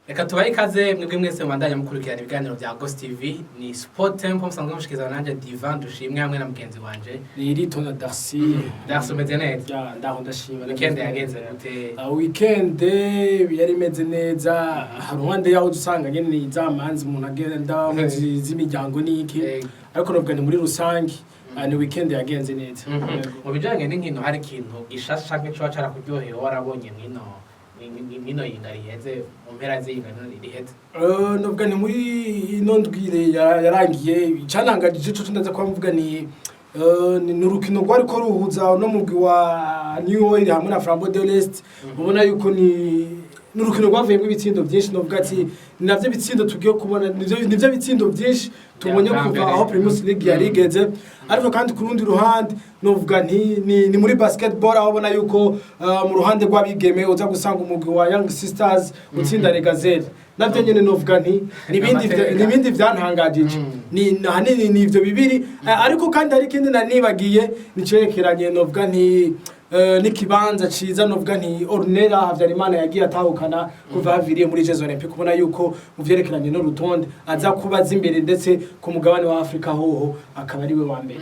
Reka tubahe ikaze mwebwe mwese mubandanya mukurikirana ibiganiro bya Ghost TV. Ni Sport Tempo musanzwe mushikirizwa nanjye Divan Dushimwe hamwe na mugenzi wanje Ni Iritonda Darcy. Darcy, umeze neza? Ya, ndaho ndashima. Weekend yagenze gute? Weekend yari imeze neza. Haruhande yaho dusanga nyene ni za manzi umuntu agenda mu z'imiryango n'iki, ariko novuga ni muri rusange, ni weekend yagenze neza. Yego. Mu bijanye n'inkino, hari ikintu gishasha canke coba carakuryoheye warabonye mwino yinga riheze, mu mpera z'iyinga riheze? Novuga ni muri ino ndwire yarangiye, icanangajije ico ndaza kuba mvuga ni ni urukino rwariko ruhuza no mugwi wa New Oil hamwe na Flambeau de l'Est. Ubona yuko ni urukino rwavuyemo ibitsindo byinshi. Novuga ati ni navyo bitsindo tugiye kubona, nivyo bitsindo byinshi tubonye bwa kuva mbere. aho Primus League yari igeze. Ariko kandi ku rundi ruhande novuga nti ni muri basketball, aho ubona yuko mu ruhande rw'abigeme uza gusanga umugwi wa Young Sisters utsinda Regazelle. Navyo nyene novuga nti nibindi Amateka. Nibindi vyantangajije. Ni ahanini ni ivyo bibiri. Ariko kandi hari ikindi nanibagiye, nicerekeranye novuga nti n'ikibanza ciza novuga nti Ornella Havyarimana yagiye atahukana kuva haviriye muri Jeux Olympiques, kubona yuko mu vyerekeranye n'urutonde aza kuba aza imbere, ndetse ku mugabane wa Afrika hoho akaba ari we wa mbere.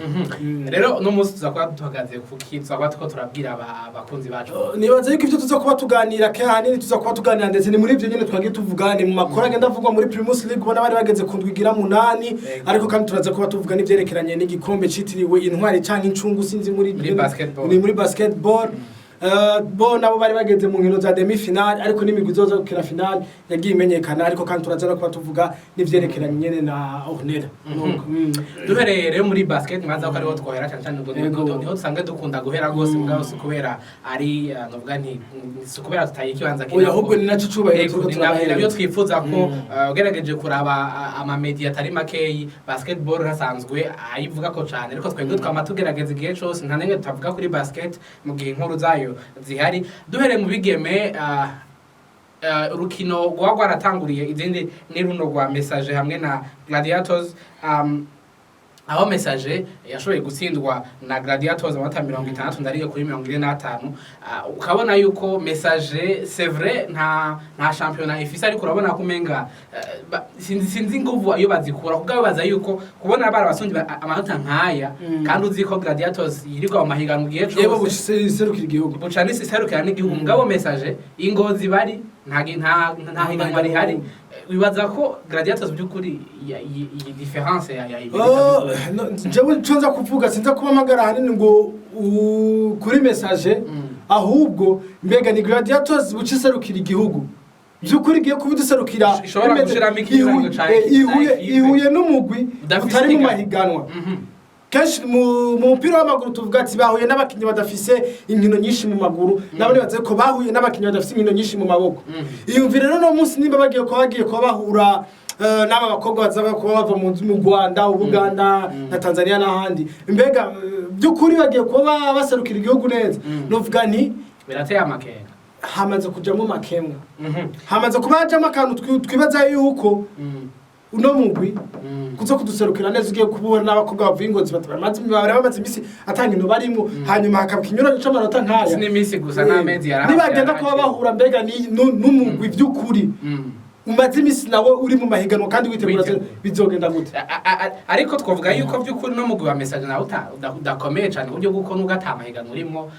Rero uno munsi tuza kuba duhagaze kuki? Tuza kuba turiko turabwira abakunzi bacu? Nibaza yuko ivyo tuza kuba tuganira ke ahanini tuza kuba tuganira, ndetse ni muri ivyo nyene twagiye tuvuga, ni mu makuru agenda avugwa muri Primus League, ubona bari bageze ku ndwi igira munani. Ariko kandi turaza kuba tuvuga n'ivyerekeranye n'igikombe citiriwe Intwari canke Incungu, sinzi muri Muri basketball. Ni muri basketball. Bo nabo bari bageze mu nkino za demi finale, ariko n'imigwi izoza gukina finale yagiye imenyekana. Ariko kandi turaza no kuba tuvuga n'ivyerekeranye nyene na Ornella. Nuko. Duhereye rero muri basket, mwaza ko ariho twohera cyane cyane, ubwo niho dusanzwe dukunda guhera rwose. Mugabo si kubera ari novuga nti si kubera tutaye ikibanza. Oya, ahubwo ni naco cubahiro turiko Ni nabyo turabahereza. twifuza ko ugerageje kuraba amamedia atari makeyi, basketball hasanzwe ayivuga ko cyane, ariko twebwe twama tugerageza igihe cose nta n'imwe tutavuga kuri basket mu gihe inkuru zayo zihari. Duhereye mu bigeme, urukino rwa rwaratanguriye izindi ni runo rwa Messager hamwe na Gladiators, aho Messager yashoboye gutsindwa na Gladiators amanota 61 kuri 45. Ukabona yuko Messager, c'est vrai, nta championnat ifise, ariko urabona ko umenga sinzi inguvu iyo bazikura kubwo baza yuko kubona barabasundi amanota nkaya, kandi uzi ko Gladiators yirirwa mu mahiganwa igihe Yego, cose. Buca iserukira igihugu. Buca nisiserukira n'igihugu. Mugabo Messager ingozi bari nta higanwa rihari. Wibaza ko Gladiators by'ukuri iyi différence ya Oh, no, jewe ico nza kuvuga, sinza kuba ahanini ngo kuri Messager, ahubwo mbega ni Gladiators buca iserukira igihugu by'ukuri igiye kuba iduserukira Ishobora gushiramo ikinyuranyo ihuye ca equipe. Ihuye n'umugwi Udafise utari mu ihiganwa. mahiganwa. Kenshi mu mupira w'amaguru tuvuga ati bahuye n'abakinnyi badafise inkino nyinshi mu maguru, nabo nibaze ko bahuye n'abakinnyi badafise inkino nyinshi mu maboko. Iyumvire rero no munsi nimba bagiye kuba bahura n'aba bakobwa baza kuba bava mu Rwanda, Ubuganda na Tanzania n'ahandi, mbega by'ukuri bagiye kuba baserukira igihugu neza? Novuga nti Birateye amakenga. Hamaze kujamwo makemwa, hamaze kuba hajamwo akantu twibaza yuko uno mugwi kuza kuduserukira neza ugiye kubona n'abakobwa bavuye Ingozi bari bamaze imisi ata nkino barimo, hanyuma hakaba ikinyuranyo c'amanota nk'aya. Si n'iminsi gusa, n'amezi Nibagenda kuba yaraciye. bahura, mbega n'umugwi by'ukuri umaze imisi nawe uri mu mahiganwa kandi witegura, Witegura. bizogenda gute? Ariko twavuga yuko by'ukuri no mugwi wa Messager nawe udakomeye cyane, ku buryo bw'uko nubwo ata mahiganwa urimo,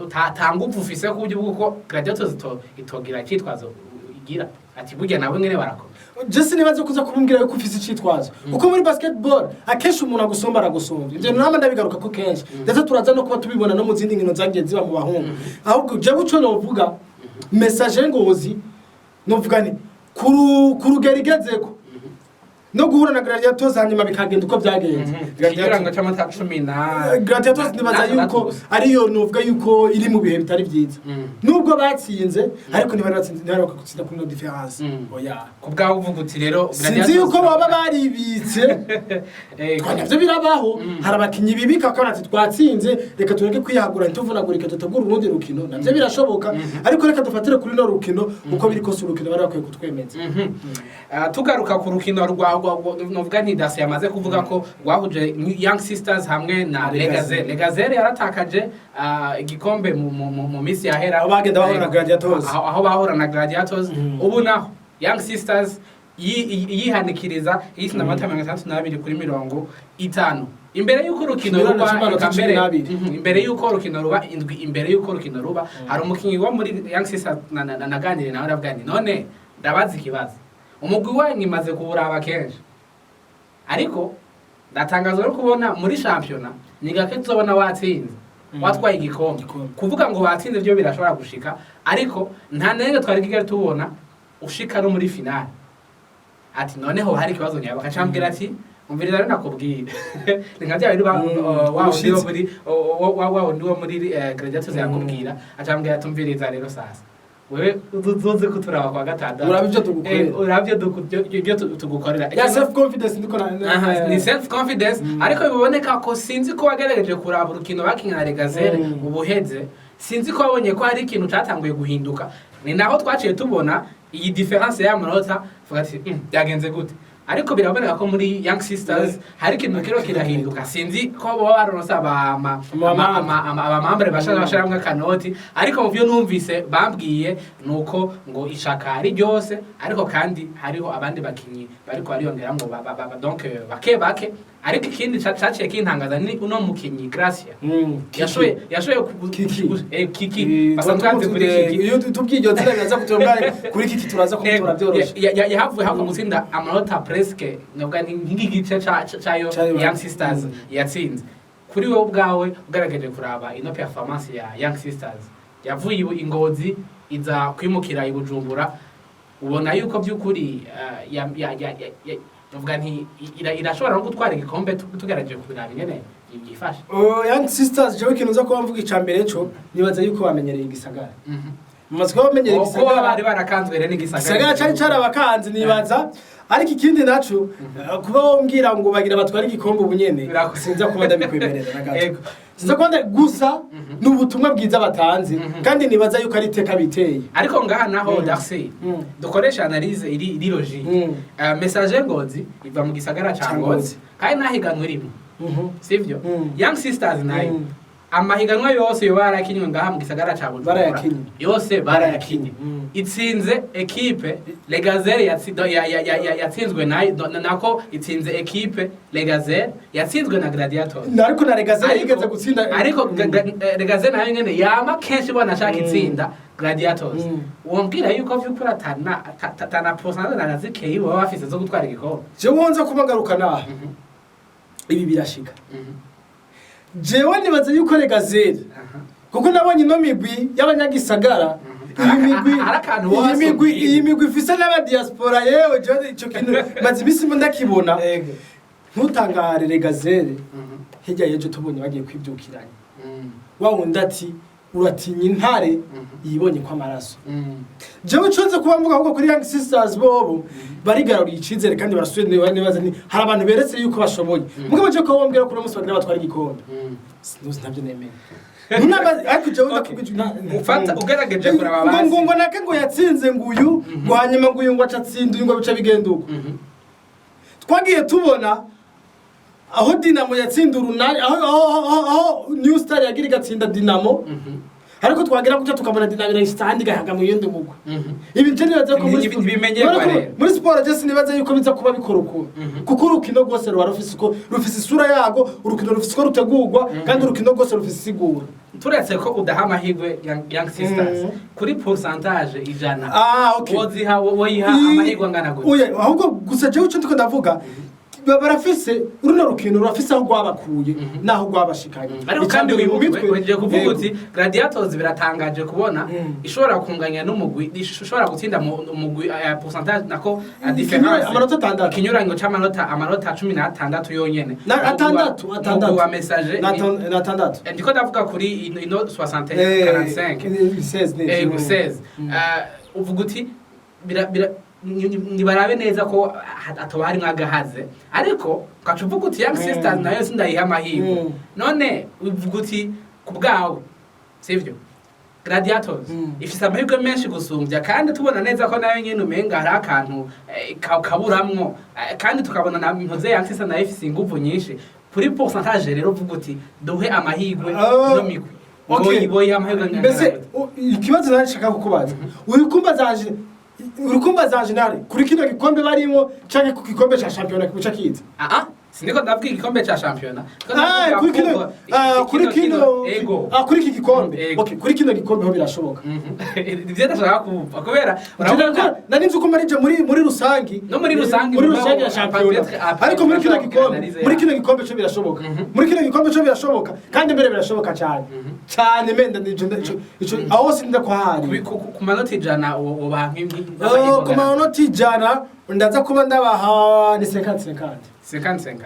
utatanga upfa ufise, ku buryo bw'uko Gladiators itogira icyitwazo igira ati burya nabo nyene barakomeye. Jesse, nibaze kuza kumbwira yuko ufise icitwazo, kuko muri basketball akenshi umuntu agusumba aragusumba. Ivyo nama ndabigaruka ko kenshi, ndetse turaza no kuba tubibona no mu zindi nkino zagiye ziba mu bahungu. Ahubwo jewe ico novuga, Messager Ngozi novuga ni ku rugero igezeko no guhura na Gladiators hanyuma bikagenda uko byagenze. Ikinyuranyo c'amanota cumi na Gladiators nibaza na yuko gusa. ariyo novuga yuko iri mu bihe bitari byiza. Nubwo batsinze, ariko ntibari batsinze, ntibari bakwiye gutsinda kuri no différence. Oya. Ku bwawe uvuga uti rero Sinzi yuko baba baribitse. Twa navyo birabaho. Hari abakinyi bibika bakabona ati twatsinze, reka tureke kwihagura, ntituvunagurike, dutegure urundi rukino. Navyo birashoboka, ariko reka dufatire kuri no rukino. Uko biri kose urukino bari bakwiye kutwemeza. Tugaruka ku rukino rwa novuga nti Dasi yamaze kuvuga ko rwahuje Young Sisters hamwe na Legazelle. Legazelle. Legazelle yaratakaje igikombe mu minsi yahera. Aho bagenda bahura na Gladiators. Aho bahura na Gladiators. Ubu naho Young Sisters yihanikiriza yitsinda amanota 62 kuri 50 imbere y'uko urukino Ikinyurane ruba. c'amanota Eka mbere 12. Imbere y'uko urukino ruba indwi, imbere y'uko urukino ruba, hari umukinnyi wo muri Young Sisters naganiriye nawe, aravuga nti: "None ndabaza ikibazo, umugwi wanyu imaze kuwuraba kenshi, ariko ndatangazwa no kubona muri shampiyona ni gake tuzobona watsinze, watwaye igikombe." Igikombe. Kuvuga ngo watsinze byo birashobora gushika, ariko nta nenge twari bwigere tubona ushika no muri finale. Ati: "Noneho hari ikibazo nyaba." Akacambwira ati: "Umviriza rero nakubwira, ni nka bya bintu wa wundi wo Ubushitsi. muri wa wundi wo muri Gladiators yakubwira." Acambwira ati: "Umviriza rero sasa, wewe uzoze kuturaba kwa gatandatu." Urabe ivyo tugukorera. Urabe ibyo tugukorera. Ya self confidence ndiko na Aha, ni self confidence, ariko biboneka ko sinzi ko wagerageje kuraba urukino bakinye na Legazelle ubuheze, sinzi ko wabonye ko hari ikintu cyatanguye guhinduka. Ni naho twaciye tubona iyi différence y'amanota, vuga ati: Byagenze gute?" Ariko biraboneka ko muri Young Sisters hari ikintu kiro kirahinduka. Sinzi ko baba baronse abamambure bashaje bashiramwo akanoti, ariko mu byo numvise bambwiye nuko ngo ishaka ari ryose, ariko kandi hariho abandi bakinyi bariko bariyongeramwo donc bake bake. Ariko ikindi caciye kintangaza ni uno mukinyi Gracia yashoboye Kiki. Kiki basanzwe bazi kuri Kiki. Iyo tubwiye iryo zina biraza kutuba kuri Kiki, turaza kumutora byoroshe. Yahavuye havuye gutsinda amanota presque nubwo ni nk'igice cayo Cayo. Young Sisters yatsinze. Kuri wowe ubwawe, ugerageje kuraba ino performance ya Young Sisters yavuye i Ngozi iza kwimukira i Bujumbura, ubona yuko by'ukuri uvuga nti irashobora no gutwara igikombe tugerageje kubiraba ingene byifashe? Oh, Young Sisters, jewe ikintu nza kuba mvuga ica mbere co nibaza yuko bamenyereye igisagara, mumaze kuba bamenyereye Kuba igisagara. bari barakanzwe rero n'igisagara. Igisagara cari carabakanze nibaza. Ariko ikindi naco, kuba wombwira ngo bagira batware igikombe ubu nyene, sinza kuba ndabikwemerera na gato. Sinza kuba gusa ni ubutumwa bwiza batanze, kandi nibaza yuko ari iteka biteye. Ariko ngaha naho, Darcy, dukoresha analyse iri logique. Messager Ngozi iva mu gisagara ca Ca Ngozi, Ngozi. kandi ntahiganwa irimo, sivyo? Young Sisters nayo amahiganwa yose yoba yarakinywe ngaha mu gisagara ca Bujumbura Barayakinye. yose barayakinye. Itsinze ekipe Legazelle yatsinzwe nayo nako itsinze ekipe Legazelle yatsinzwe na Gladiators. Ariko na Regazelle yigeze gutsinda. Ariko Legazelle nayo nyene yama kenshi bona ashaka itsinda Gladiators. Wombwira yuko vy'ukuri atana pourcentage na zikeyi baba bafise zo gutwara igikombe? Jewe nza kuba ngaruka naha, ibi birashika. Jewe nibaza yuko Regazelle, kuko nabonye ino migwi y'abanyagisagara, iyi migwi Hari akantu iyi wasomye. migwi iyi migwi ifise n'abadiaspora, yewe jewe ico kintu maze iminsi mba ndakibona. Ntutangare Regazelle hirya y'ejo tubonye bagiye kwibyukiranya, wa wundi ati: "Uratinya intare yibonye ko amaraso." Jewe ico nze kuba mvuga ahubwo kuri Young Sisters, bobo barigaruriye icizere kandi barasubiye nibaza ni hari abantu beretse yuko bashoboye. Mugabo je ko wombwira ko uno munsi bagira batwara igikombe, sinuzi, ntabyo nemeye. Ariko jewe ndakubwira Ufata ugerageje kuraba ngo basi. ngo nake ngo yatsinze, ngo uyu ngo hanyuma ngo uyu ngo aca atsinda uyu ngo bica bigenda uko. Twagiye tubona aho Dinamo yatsinda Urunani, aho New Star yagira igatsinda Dinamo, ariko twagera gutya tukabona Dinamo irayisitandi igahaga mu yindi mugwi. Ibi nje nibaza ko muri Ntibimenyerwa rero. muri siporo je sinibaza yuko biza kuba bikora uko, kuko urukino rwose ruba rufise uko rufise isura yago, urukino rufise uko rutegurwa, kandi urukino rwose rufise isigura. Turetse ko udaha amahirwe Young Sisters, kuri pourcentage 100, Ah, okay. woziha, woyiha amahirwe angana gute? Oya, ahubwo gusa jewe ico ndiko ndavuga, barafise runo rukino rurafise aho rwabakuye n'aho rwabashikanye. Ariko Ica kandi mbere mu wibuke mitwe wejeje kuvuga Yego. uti Gladiators biratangaje kubona ishobora kunganya n'umugwi, ishobora gutsinda umugwi pourcentage nako différence Amanota 6. Ikinyuranyo c'amanota 16 yonyene. Na 6, 6. Umugwi wa Messager Na 6. Ndiko ndavuga kuri ino 60 45. 16 ni Ego, 16. Uvuga uti nibarabe neza ko atoba harimwo agahaze, ariko ugaca uvuga uti Young Sisters nayo sindayiha amahirwe. None uvuga uti ku bwawe, sivyo? Gladiators ifise amahirwe menshi gusumbya, kandi tubona neza ko nayo nyene umenga hari akantu kaburamwo, kandi tukabona na Mpoze Young nayo ifise inguvu nyinshi kuri pourcentage. Rero uvuga uti duhe amahirwe ino migwi. Boyi amahirwe angana Mbese gute? Ikibazo nari nshaka kukubaza, uri kumbaza General kuri kino gikombe barimo canke ku gikombe ca shampiyona kibuca kiza? Ah, siniko ndavuga igikombe ca shampiyona. Ndiko Ah, ndavuga kuri kino ahubwo kuri kino ego. Kuri iki gikombe. Ego. Okay, kuri kino gikombe ho birashoboka. Ivyo ndashaka kumva kubera urabona Nari nzi ko marije muri rusangi. No muri rusangi, muri mugabo, rusangi ya shampiyona. Ariko muri kino gikombe, analyse muri yayo. kino gikombe cyo birashoboka. Muri kino gikombe cyo birashoboka, kandi mbere birashoboka cyane cyane. Menda ico aho sinda ko hari. Ku manota 100 ubaha Oh, ku manota 100 ndaza kuba ndabaha ni 50-50. 50-50,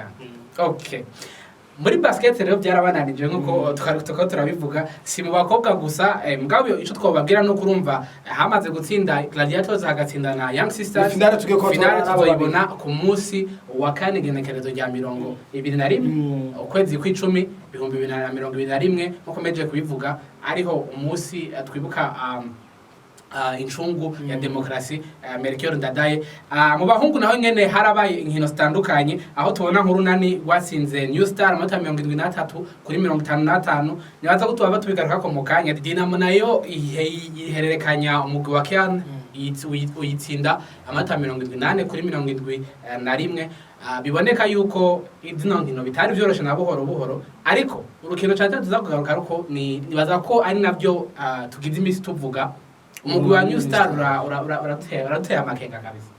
okay. Muri basket rero byarabananije nkuko twari tuko turabivuga, si mu bakobwa gusa, mugabo ico twobabwira no kurumva hamaze gutsinda Gladiators, hagatsinda na Young Sisters. Finale tugiye kuba Finale tubona n'abo. tuzoyibona ku munsi wa kane, igenekerezo rya 21 ukwezi kw'icumi 2021, nkuko meje kubivuga, ariho umunsi twibuka incungu ya demokarasi, Melchior Ndadaye. Mu bahungu naho nyene harabaye inkino zitandukanye, aho tubona nk'Urunani rwatsinze New Star amanota 73 kuri 55. Nibaza ko tuba tubigarukako mu kanya. Dinamo nayo ihererekanya umugwi wa Kian, uyitsinda amanota 74 kuri 71. Biboneka yuko zino nkino bitari vyoroshe na buhoro buhoro, ariko urukino cane tuza kugaruka ruko ni nibaza ko ari navyo tugize imisi tuvuga. Umugwi wa New Star urateye amakenga kabisa.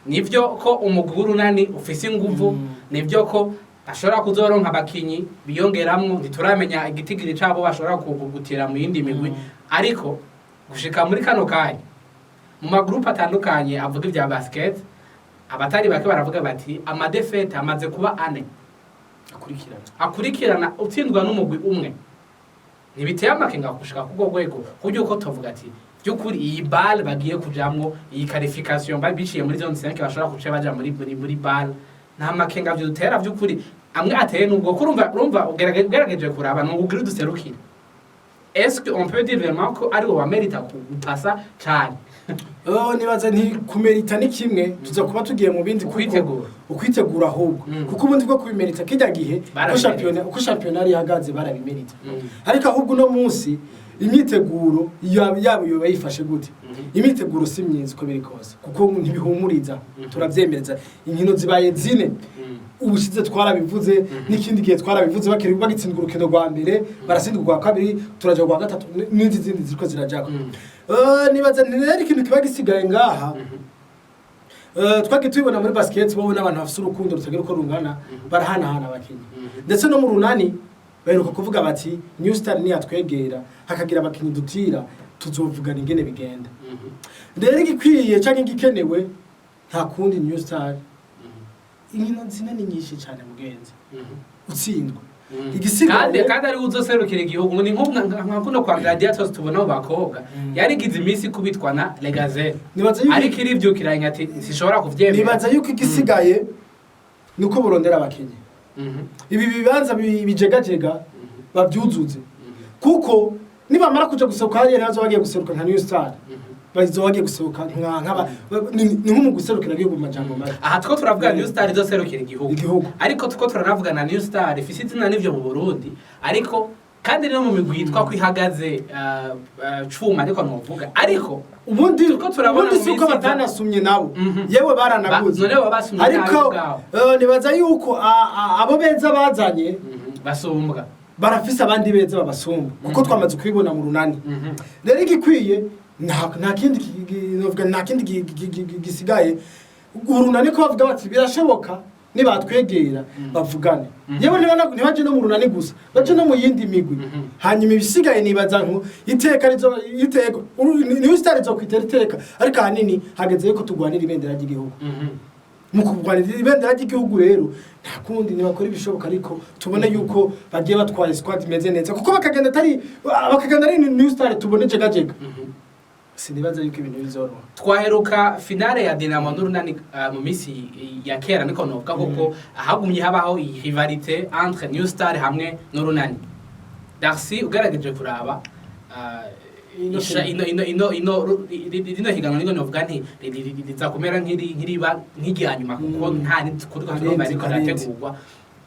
Nivyo ko umugwi w'Urunani ufise inguvu, nivyo ko bashobora kuzoronka abakinyi biyongeramwo, ntituramenya igitigiri cabo bashobora kugutira mu yindi migwi, ariko gushika muri kano kanya mu magroupe atandukanye avuga ibya basket, abatari bake baravuga bati ama défaites amaze kuba ane akurikirana, akurikirana utsindwa n'umugwi umwe. Ntibiteye amakenga gushika kubwo rwego, kuburyo uko tuvuga ati by'ukuri iyi BAL bagiye kujamwo, iyi qualification bari biciye muri zone 5, bashobora kuca baja muri BAL, nta makenga vyudutera vy'ukuri amwe ateye nubwo kurumva urumva ugerageje kuraba ni ugira uduserukire. Est-ce que on peut dire vraiment ko ari wo wamerita gupasa cane? Oh, nibaza nti kumerita ni kimwe, tuza kuba tugiye mu bindi kuko Ukwitegura. Ukwitegura ahubwo, kuko ubundi bwo kubimerita kijya gihe uko Barabimerita. shampiyona, uko shampiyona yari ihagaze, barabimerita. Ariko ahubwo uno munsi imyiteguro yabo yoba yifashe gute? Imyiteguro si myiza uko biri kose, kuko ntibihumuriza. Turavyemereza, inkino zibaye zine. Ubushize twarabivuze, n'ikindi gihe twarabivuze, bakiri bagitsindwa urukino rwa mbere, baratsindwa urwa kabiri, turaja rwa gatatu, n'izindi zindi ziriko zirajako. Nibaza nti rero ikintu kiba gisigaye ngaha, twagiye tubibona muri basket, bo n'abantu bafise urukundo rutagira uko rungana, barahanahana abakinyi. Ndetse no mu Runani baheruka kuvuga bati New Star niyatwegera hakagira abakinyi dutira, tuzovugana ingene bigenda. Rero igikwiye canke igikenewe nta kundi, New Star inkino zine ni nyinshi cyane mugenzi, utsindwa. Igisigaye Kandi ari uzoserukira igihugu, ni nka kuno kwa Gladiators tubona mu bakobwa, yarigize iminsi kubitwa na Legazel, Nibaza yuko ariko irivyukiranya ati sishobora kuvyemera. Nibaza yuko igisigaye ni uko borondera abakinyi, ibi bibanza bijegajega babyuzuze, kuko nibamara kuja guseruka hariya ntazo bagiye guseruka nka New Star, bazoba bagiye guseruka nka nk'aba ni nk'umugwi userukira igihugu mu majambo make. Aha two turavuga New Star izoserukira igihugu. Igihugu. Ariko tuko turanavuga na New Star ifise izina n'ivyo mu Burundi, ariko kandi no mu migwi yitwa ko ihagaze cuma, ariko ntuvuga ariko Ubundi turiko turabona ubundi mu si uko minsi iza. batanasumye nabo, yewe baranaguze. None baba basumye nabi Ariko ubwabo. Nibaza yuko abo beza bazanye Basumbwa. barafise abandi beza babasumba, kuko twamaze kubibona mu Runani. Rero igikwiye nta kindi novuga nta kindi gisigaye, Urunani ko bavuga bati birashoboka nibatwegera bavugane, yewe ntibaje no mu Runani gusa, baje no mu yindi migwi. Hanyuma ibisigaye nibaza nko iteka rizo iteka New Star izokwitera iteka, ariko ahanini hageze yuko tugwanira ibendera ry'igihugu. Mu kurwanira ibendera ry'igihugu rero nta kundi ntibakora ibishoboka, ariko tubone yuko bagiye batwaye squad imeze neza, kuko bakagenda atari bakagenda ari New Star tubone jegajega, sinibaza yuko ibintu bizoroha. Twaheruka finale ya Dinamo n'Urunani mu minsi ya kera, niko novuga, kuko hagumye habaho iyi rivalité entre New Star hamwe n'Urunani. Darcy, ugerageje kuraba Ino Ino ino ino ino rino higanwa niko novuga nti riza kumera nk'iriba nk'irya nyuma, kuko nta kuriko turumva ariko rirategurwa.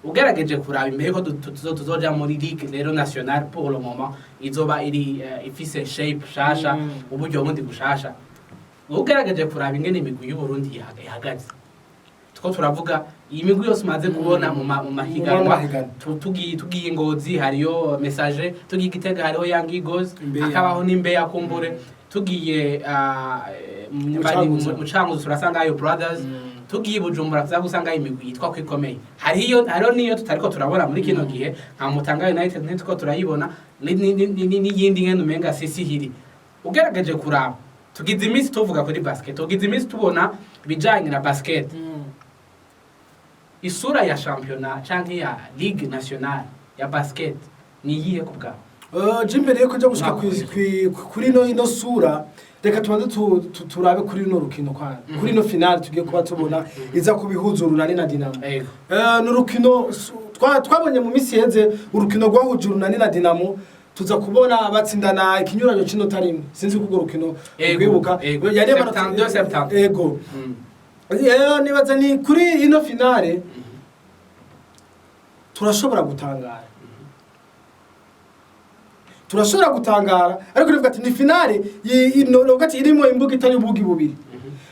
Ugerageje kuraba imbere ko tuzoja muri ligue rero nationale, pour le moment izoba iri ifise shape shasha, uburyo bundi bushasha. Ugerageje kuraba ingene imigwi y'Uburundi ihagaze, two turavuga iyi migwi yose umaze kubona mu mahiganwa, mahiganwa. Tugiye Ngozi hariyo Messager, tugiye Gitega hariho Young Eagles, Imbeya. hakabaho n'Imbeya kumbure, tugiye Mucankuzo. mu Cankuzo turasangayo Brothers, tugiye i Bujumbura tuza gusangayo imigwi yitwa ko ikomeye. Hariyo hariho niyo tutariko turabona muri kino gihe, nka Mutanga United ntituko turayibona, n'iyindi ngene umenga sisi hiri. Ugerageje kuraba, tugize iminsi tuvuga kuri basket, tugize iminsi tubona ibijanye na basket. Isura ya shampiyona canke ya ligue nationale ya basket ni iyihe ku bwawe? Je mbere yuko nja gushika Mwaka kuri ino sura, reka tubanze turabe kuri ino rukino kwanza, kuri ino finale tugiye kuba tubona iza kubihuza Urunani na Dinamo. Ni urukino twabonye mu minsi iheze, urukino rwahuje Urunani na Dinamo, tuza kubona batsindana ikinyuranyo c'inota rimwe. Sinzi ko urwo rukino rwibuka. Ego. Yari amanota- 72, 70. Ego. Nibaza ni kuri ino finale turashobora gutangara, turashobora gutangara, ariko nivuga ati ni finale novuga ati irimo imbuga itari ubugi bubiri.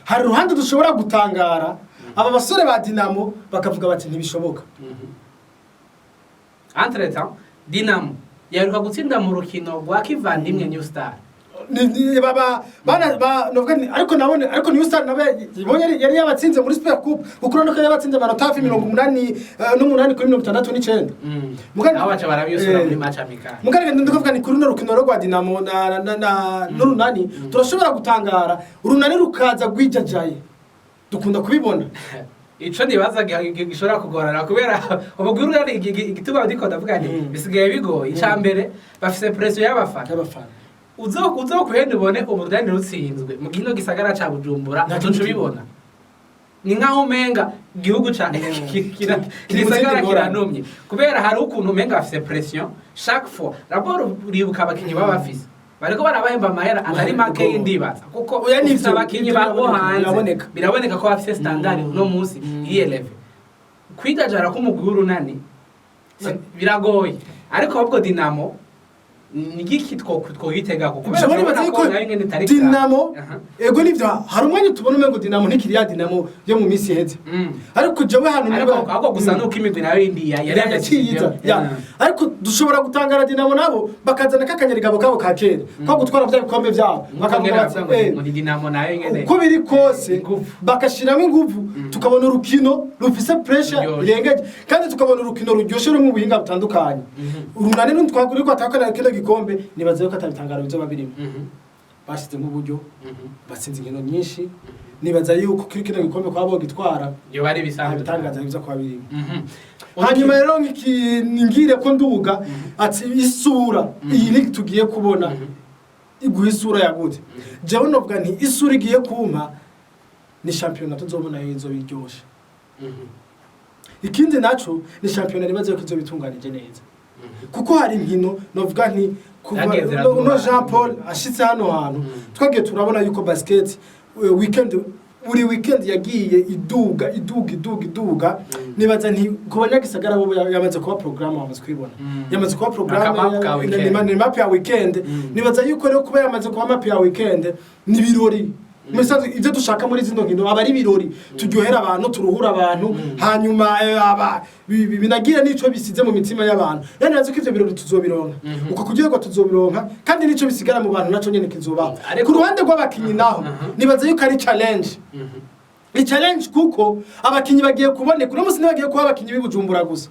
Hari uruhande dushobora gutangara, aba basore ba Dinamo bakavuga bati ntibishoboka. Entre temps Dinamo yaheruka gutsinda mu rukino rwa kivandimwe New Star. Baba bana ba novuga ariko nabone, ariko New Star nabe ibonye yari yabatsinze muri Super Coupe, kuko urabona ko yabatsinze amanota hafi 88 kuri 69. Aho baca barabisura muri match amical. Mugari ndikuvuga ni kuri runo rukino rwa Dinamo na n'Urunani, turashobora gutangara Urunani rukaza rwijajaye, dukunda kubibona. Ico nibaza gishobora kugorana, kubera umugwi Urunani, igituma ndiko ndavuga nti bisigaye bigoye, ica mbere bafise pression y'abafana. Y'abafana. Uzokuhenda ubone Urunani rutsinzwe mu kino gisagara ca Bujumbura, Nta uzoca kintu. ubibona ni nkaho umenga igihugu ca Kiri mu gisagara zindi ngorane. kiranumye, kubera hari ukuntu umenga bafise pression chaque fois. Raporo uribuka abakinyi baba bafise, bariko barabahemba amahera atari make y'indibaza, kuko Oya, nivyo, ufise abakinyi nivyo, bo hanze, biraboneka. Biraboneka ko bafise standard uno munsi iri élevée. Kwidajara k'umugwi w'Urunani biragoye, ariko ahubwo Dinamo ni igiki twoyitegako? Kubera Jewe turabona nibaza ko yuko nayo nyene itari Dinamo, Aha. ego nivyo, hari umwanya tubona umengo Dinamo ntikiri ya Dinamo yo mu minsi iheze, ariko jewe hano ariko ahubwo gusa nuko imigwi nayo yindi yari yaciye iza ya, ariko dushobora gutangara Dinamo nabo bakazana kakanyarigabo kabo ka kera ko gutwara vya bikombe vyabo, bakavuga bati ngo ni Dinamo nayo nyene uko biri kose Inguvu. bakashiramo inguvu, tukabona urukino rufise pressure Ruryoshe. irengeje, kandi tukabona urukino ruryoshe ruri mu buhinga butandukanye. Urunani nutwagura ko atakana kino gikombe, nibaza yuko atabitangaro bizoba birimo. Bashyizemo uburyo, batsinze inkino nyinshi, nibaza yuko kuri kino gikombe kwa bo gitwara yoba ari nta ibisanzwe. bitangaza biza kuba birimo. Hanyuma Hanyuma rero ngire ko nduga ati isura iyi ligue tugiye kubona iguha isura yagute? Jewe novuga nti isura igiye kumpa ni shampiyona tuzobona yo izoba iryoshe. Ikindi naco ni shampiyona nibaze ko izoba itunganije neza, kuko hari inkino novuga nti kuva Zagiye ziradura. uno Jean Paul ashitse hano hantu, twagiye turabona yuko basket weekend, buri weekend yagiye iduga, iduga, iduga, iduga. Nibaza nti ku banyagisagara bo yamaze kuba programme, bamaze kubibona, yamaze kuba programme. Aka map ka weekend. Ni map ya weekend. Nibaza yuko rero kuba yamaze kuba map ya weekend ni ibirori. Musanzwe ibyo dushaka muri zino nkino aba ari ibirori, turyohera abantu, turuhura abantu, hanyuma aba binagira n'ico bisize mu mitima y'abantu. Rero nibaza ko ivyo birori tuzobironka, uko kuryoherwa tuzobironka, kandi n'ico bisigara mu bantu naco nyene kizobaho. Ku ruhande rw'abakinyi naho, nibaza yuko ari challenge, ni challenge, kuko abakinyi bagiye kuboneka uno munsi ntibagiye kuba abakinyi b'i Bujumbura gusa.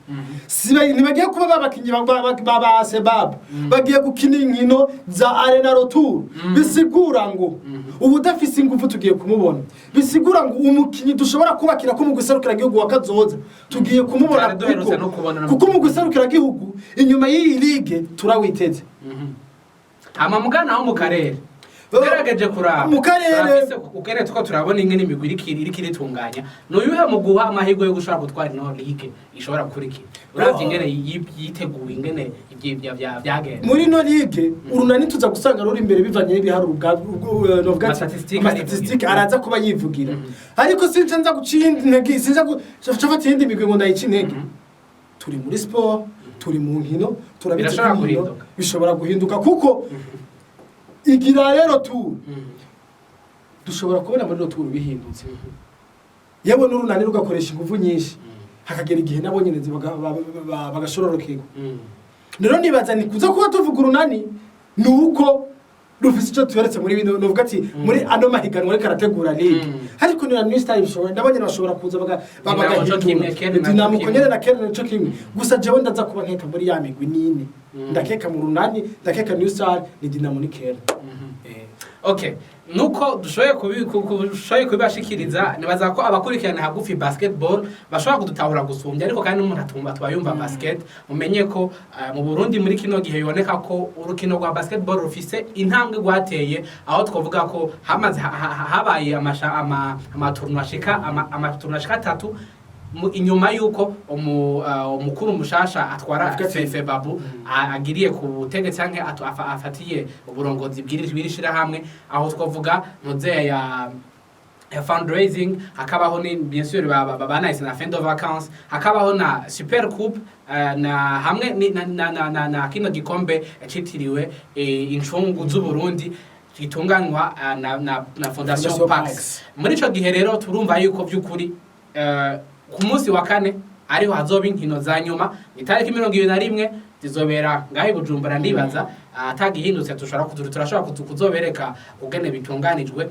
Ntibagiye kuba babakinyi ba Sebab, bagiye gukina inkino za Arena Retour, bisigura ngo ubu udafise ingufu tugiye kumubona, bisigura ngo umukinyi dushobora kubakira ko mu guserukira gihugu wa kazoza tugiye kumubona. Twari duherutse no kubona Kuko mu guserukira gihugu inyuma y'iyi ligue turawiteze. Hama mugana wo mu karere. Ugerageje kuraba Mu karere. Turafise, ugeretse uko turabona ingene imigwi iriko iritunganya, nuyuhe mu guha amahirwe yo gushobora gutwara ino ligue ishobora gukurikira, uravye ingene yiteguye, ingene ivyo vyagenze? Muri ino ligue, Urunani tuza gusanga ruri imbere bivanye n'ibiharuro novuga ati, Ama statistique ama statistique arivugira. Araza kuba yivugira, ariko sinca nza guca iyindi ntege, sinza guca iyindi migwi ngo ndayica intege. Turi muri sport, turi mu nkino, turabizi ko Birashobora inkino guhinduka. Bishobora guhinduka, kuko igira rero tour dushobora kubona muri retour bihindutse, yewe n'Urunani rugakoresha ingufu nyinshi, hakagera igihe nabo nyene bagashororokerwa. Rero nibaza ni kuza kuba tuvuga Urunani ni uko rufise icyo tuberetse muri bino, nuvuga ati muri ano mahiganwa ariko arategura ligue. Ariko ni New Star bishobora, nabo nyene bashobora kuza Dinamo co kimwe, bagahindura. Kern naco Dinamo kimwe. nyene na Kern nico kimwe. Gusa jewe ndaza kuba nkeka muri ya migwi nine: ndakeka mu Runani, ndakeka New Star, ni Dinamo, ni Kern. Okay, nuko dushoboye kubibashikiriza. Nibaza ko abakurikirana hagufi basketball bashobora kudutahura gusumbya, ariko kandi n'umuntu atumva tuba yumva basket. Mumenye ko mu Burundi muri kino gihe biboneka ko urukino rwa basketball rufise intambwe rwateye, aho twavuga ko hamaze habaye ama tournoi ashika ama tournoi ashika atatu inyuma yuko umukuru mushasha atwara Avuga ati- FEBABU agiriye ku butegetsi canke afatiye uburongozi bw'iri shirahamwe, aho twavuga muzeya ya fundraising, hakabaho ni bien sûr banahise na fin de vacances, hakabaho na super coupe, na hamwe na kino gikombe citiriwe incungu z'Uburundi gitunganywa na Fondation Fondation Pax. Pax. Muri ico gihe rero turumva yuko by'ukuri ku munsi wa kane ariho hazoba inkino za nyuma, itariki 21, zizobera ngaho i Bujumbura. Ndibaza atagihindutse dushobora turashobora kuzobereka ugene bitunganijwe.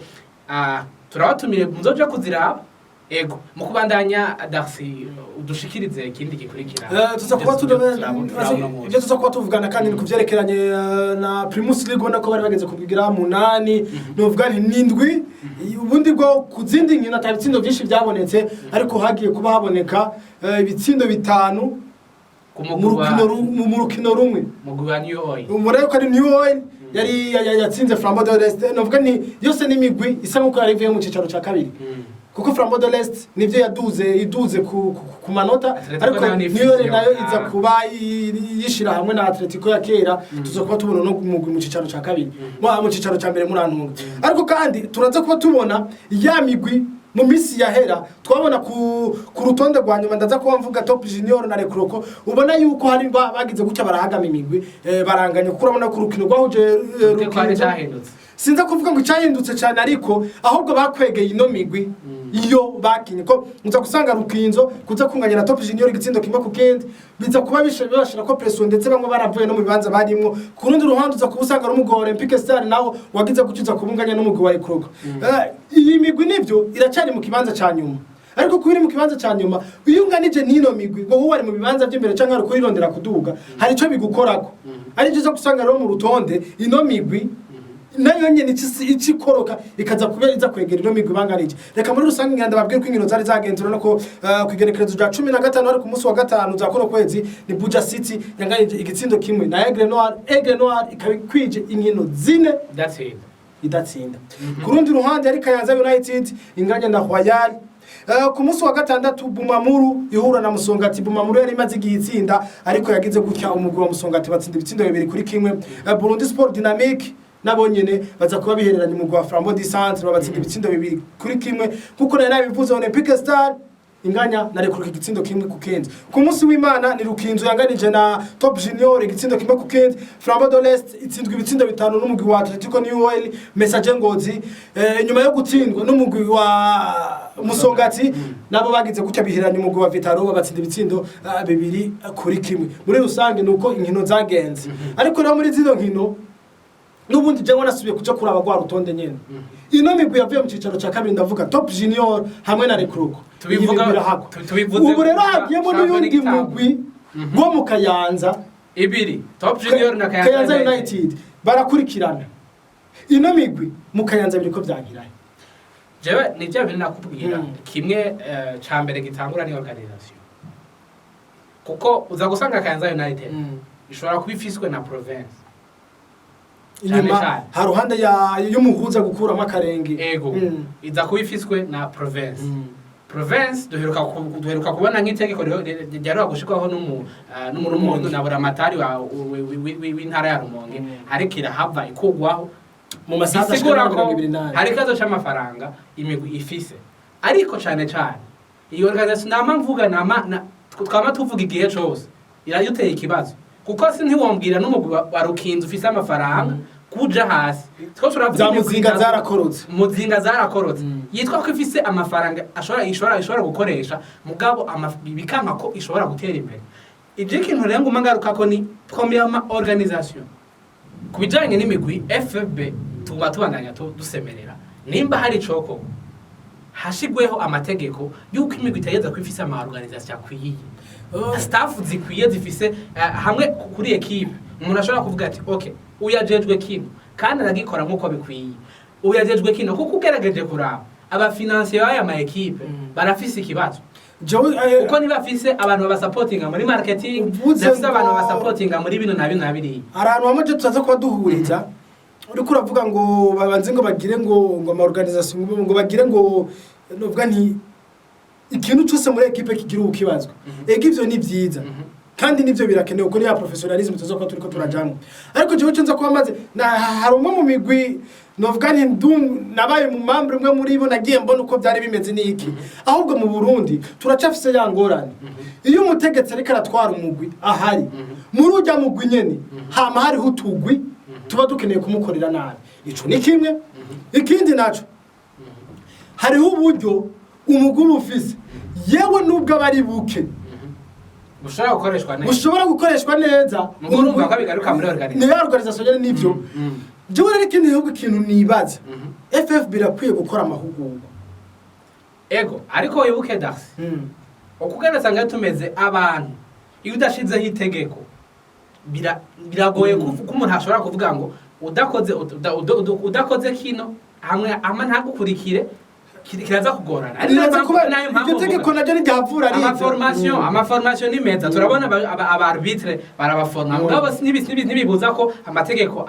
Turabatumire muzoje kuziraba. Ego, mu kubandanya, Darcy, udushikirize ikindi gikurikira. Tuza kuba Turabona uno munsi. Ibyo tuza kuba tuvugana kandi ni ku byerekeranye na Primus League. Ubona ko bari bageze kugira munani, nuvuga nti n'indwi. Ubundi bwo ku zindi nkino ata bitsindo byinshi byabonetse, ariko hagiye kuba haboneka ibitsindo bitanu ku mu mugwi wa rukino mu rukino rumwe. Mugwi wa New Oil. Umurebe ko ari New Oil yari yatsinze Flambeau de l'Est. Nuvuga nti yose n'imigwi isa nkuko yari ivuye mu cicaro cya kabiri, kuko Flambeau de l'Est nivyo yaduze, iduze ku manota. Atletico Ariko nayo ni New Oil fusion. nayo iza kuba yishira hamwe na Atletico ya kera, tuza kuba tubona no mu cicaro cya kabiri, mu cicaro cya mbere, murantunga. Ariko kandi turaza kuba tubona ya migwi mu minsi yahera twabona ku rutonde rwa nyuma. Ndaza kuba mvuga Top Junior na Rekroko, ubona yuko hari bagize gutya barahagama imigwi, baranganya, kuko urabona ko urukino rwahuje Tuvuge ko hari Rukinzo. icyahindutse. Sinza kuvuga ngo icyahindutse cyane, ariko ahubwo bakwegeye ino migwi iyo bakinye, ko uza gusanga Rukinzo kuza kunganya na Top Junior igitsindo kimwe ku kindi, biza kuba bibashira ko pression, ndetse bamwe baravuye no mu bibanza barimwo. Ku rundi ruhande uza kuba usanga ari umugwi wa Olympique Star nawo wagize gucuza kubunganya n'umugwi wa Ekroko. Iyi migwi nivyo iracyari mu kibanza ca nyuma, ariko kuba iri mu kibanza ca nyuma, iyo unganije n'ino migwi ngo wowe wari mu bibanza by'imbere canke ari kurirondera kuduga, hari ico bigukorako. Ari byiza gusanga rero mu rutonde ino migwi nayo nyene icikoroka ikaza kubera iza kwegera ino migwi banganije. Reka muri rusange ngenda babwire ko inkino zari zagenze. Urabona ko ku igenekerezo rya 15, ari ku munsi wa gatanu za kuno kwezi, ni Buja City yanganije igitsindo kimwe na Aigle Noir. Aigle Noir ikaba ikwije inkino zine That's it. idatsinda. Ku rundi ruhande yari Kayanza United inganya na Royal. Ku munsi wa gatandatu Bumamuru ihura na Musongati. Bumamuru yari imaze igihe itsinda, ariko yagize gutya umugwi wa Musongati batsinda ibitsindo 2-1. Burundi Sport Dynamique nabo nyene baza kuba bihereranye umugwi wa Flambeau du Centre, babatsinda ibitsindo 2-1. Nkuko nari nabivuze, Olympique Star inganya na Rekuruka igitsindo 1-1. Ku munsi w'Imana ni Rukinzo yanganije na Top Junior igitsindo 1-1. Flambeau de l'Est itsindwa ibitsindo bitanu n'umugwi wa Atletico New Oil. Messager Ngozi, nyuma yo gutsindwa n'umugwi wa Musongati, nabo bagize gutya biheranye umugwi wa Vitaro, babatsinda ibitsindo 2-1. Muri rusange nuko inkino zagenze. Ariko rero muri zino nkino n'ubundi jewe nasubiye kuja kuraba rwa rutonde nyene, ino migwi yavuye mu cicaro ca kabiri, ndavuga Top Junior hamwe na Rekruko. Tubivuze Ubu rero hagiyemo shampiyona n'uyundi itangwa. mugwi wo mu Kayanza. Ibiri, Top Junior na Kayanza United barakurikirana. Ino migwi mu Kayanza biriko vyagirahe? Jewe ni bya bintu nakubwira. Kimwe ca mbere gitangura ni organisation, kuko uza gusanga Kayanza United ishobora kuba ifiswe na province. Cane Inyuma cane. haruhande ya y'umuhuza gukuramo akarenge. Ego. Iza kuba ifiswe na province. Province duheruka kubona nk'itegeko ryaheruka gushirwaho n'umuntu na buramatari w'intara ya Rumonge, ariko irahava ikugwaho. Mu masaha ashika Bisigura ko 28. hari ikibazo c'amafaranga imigwi ifise, ariko cane cane iyo organisation nama mvuga, nama twama tuvuga igihe cose, irayuteye ikibazo, kuko si ntiwombwira n'umugwi wa Rukinzo ufise amafaranga kuja hasi two turavuga Za imigwi Muzinga zarakorotse. Muzinga zarakorotse, yitwa ko ifise amafaranga ashobora gukoresha, mugabo bikanka ko ishobora gutera imbere. Ivyo ikintu rero nguma ngarukako ni premièrement organisation. Ku bijanye n'imigwi, FFB tuguma tubandanya dusemerera nimba hari icokorwa, hashigweho amategeko y'uko imigwi itegereza kuba ifise ama organisation akwiye, staff zikwiye, zifise hamwe kuri équipe umuntu ashobora kuvuga ati: "Okay, uyajejwe kino kandi aragikora nk'uko bikwiye, uyajejwe kino." Kuko ugerageje kuraba aba financiers b'aya ma équipes barafise ikibazo, Jewe kuko ntibafise abantu babasapotinga muri marketing, Uvuze ntibafise abantu babasapotinga muri bino na bino na biriya. Hari ahantu hamwe je tutaza kuba duhuriza. Uriko uravuga ngo babanze ngo bagire ngo ama organisation, ngo bagire, ngo novuga nti ikintu cyose muri équipe kigira ukibazwa. Ego, ivyo ni vyiza kandi nivyo birakenewe, kuko niya professionnalisme tuza kuba turiko turajamwo. Ariko jewe ico nza kuba maze hari umwe mu migwi, novuga nti nabaye mu membre umwe muri bo, nagiye mbona uko byari bimeze n'iki. Ahubwo mu Burundi turacafise ya ngorane, iyo umutegetsi ariko aratwara umugwi ahari muri ujya mugwi nyene, hama hariho utugwi tuba dukeneye kumukorera nabi. Ico ni kimwe. Ikindi naco, hariho uburyo umugwi uba ufise, yewe nubwo aba ari buke, bushobora gukoreshwa neza. Bushobora gukoreshwa neza. Mugo urumva ko bigaruka muri organisation. Ni ya organisation nyene, nivyo. Jewe rero ikindi gihugu, ikintu nibaza, FFB irakwiye gukora amahugurwa. Ego, ariko wibuke Darcy, uko ugenda usanga tumeze abantu, iyo udashizeho itegeko biragoye ko umuntu ashobora kuvuga ngo udakoze kino hamwe hamwe ntagukurikire, kiraza kugorana. Ari nayo Riraza kuba nayo mpamvu iryo tegeko mvuga. naryo ntiryavura riza. Ama formation ni meza, turabona aba arbitre barabaforma, mugabo ntibibuza ko amategeko